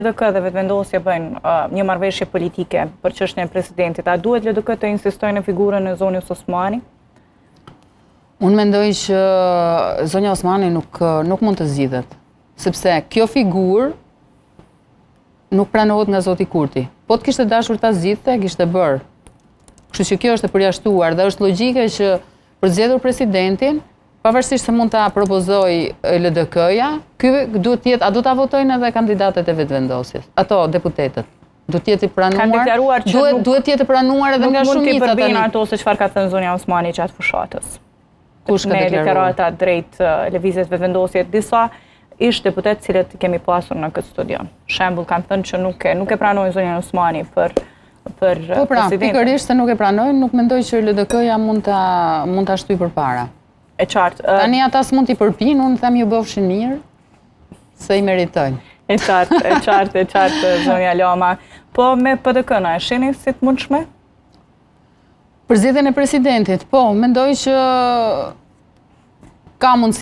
LDK dhe Vetëvendosje bëjnë një marrëveshje politike për çështjen e presidentit, a duhet LDK të insistojë në figurën e zonjës Osmani? Unë mendoj që zonja Osmani nuk, nuk mund të zgjidhet, sepse kjo figurë nuk pranohet nga zoti Kurti. Po të kishte dashur ta zgjidhte, kishte bërë. Kështu që kjo është e përjashtuar dhe është logjike që për zgjedhur presidentin, pavarësisht se mund ta propozojë LDK-ja, ky duhet të jetë, a do ta votojnë edhe kandidatët e Vetëvendosjes, ato deputetët. Duhet të jetë i pranuar. Kanë deklaruar që duhet duhet të jetë i pranuar edhe nga shumica tani. Nuk mund t'i përbijnë ato se çfarë ka thënë zonja Osmani gjatë fushatës. Kush ka deklaruar? Me deklarata drejt Lëvizjes Vetëvendosje disa ish deputetë të cilët kemi pasur në këtë studio. Shembull kanë thënë që nuk e nuk e pranojnë zonjën Osmani për për po pra, pikërisht se nuk e pranojnë, nuk mendoj që LDK-ja mund ta mund ta shtyjë përpara. E qartë. Tani ata s'mund t'i përpijnë, unë them ju bëfshin mirë, se i meritojnë. E qartë, e qartë, e qartë, zonja Lama. Po me PDK-në, e shihni si të mundshme? Për zgjedhjen e presidentit, po, mendoj që ka mundësi.